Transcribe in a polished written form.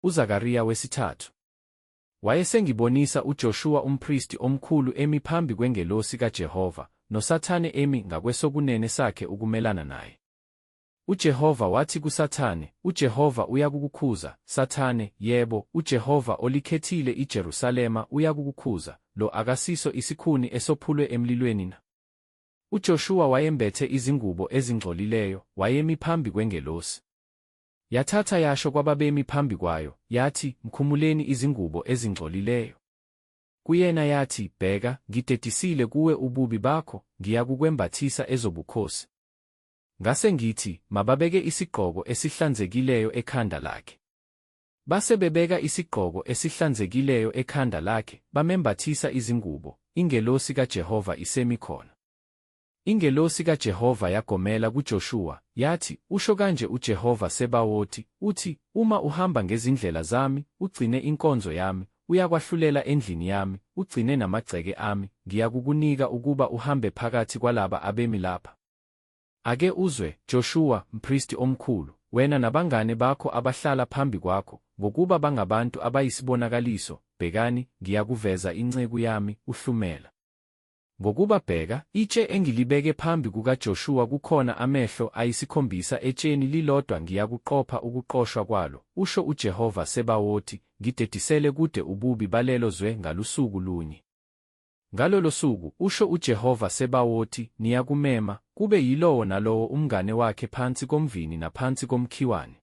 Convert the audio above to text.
UZakariya wesithathu. Wayesengibonisa uJoshuwa umpristi omkhulu emi phambi kwengelosi kaJehova, noSathane emi ngakwesokunene sakhe ukumelana naye. UJehova wathi kuSathane, UJehova uyakukukhuza, Sathane, yebo, uJehova olikhethile iJerusalema uyakukukhuza, lo akasiso isikhuni esophulwe emlilweni na? UJoshuwa wayembethe izingubo ezingcolileyo, wayemi phambi kwengelosi. Yathatha yasho kwababemi phambi kwayo, yathi, Mkhumuleni izingubo ezingcolileyo. Kuyena yathi, Bheka, ngidedisile kuwe ububi bakho, ngiyakukwembathisa ezobukhosi. Ngase ngithi, Mababeke isigqoko esihlanzekileyo ekhanda lakhe. Base bebeka isigqoko esihlanzekileyo ekhanda lakhe, bamembathisa izingubo, ingelosi kaJehova isemi khona. Ingelosi kaJehova yagomela kuJoshuwa, yathi, Usho kanje uJehova Sebawoti, uthi, Uma uhamba ngezindlela zami, ugcine inkonzo yami, uyakwahlulela endlini yami, ugcine namagceke ami, ngiyakukunika ukuba uhambe phakathi kwalaba abemi lapha. Ake uzwe, Joshuwa, mpristi omkhulu, wena nabangane bakho abahlala phambi kwakho, ngokuba bangabantu abayisibonakaliso, bhekani, ngiyakuveza inceku yami, uHlumela. Ngokuba bheka, itshe engilibeke phambi kukaJoshuwa kukhona amehlo ayisikhombisa etsheni lilodwa ngiyakuqopha ukuqoshwa kwalo, usho uJehova Sebawoti, ngidedisele kude ububi balelo zwe ngalusuku lunye. Ngalolo suku, usho uJehova Sebawoti, niyakumema, kube yilowo nalowo umngane wakhe phansi komvini naphansi komkhiwane.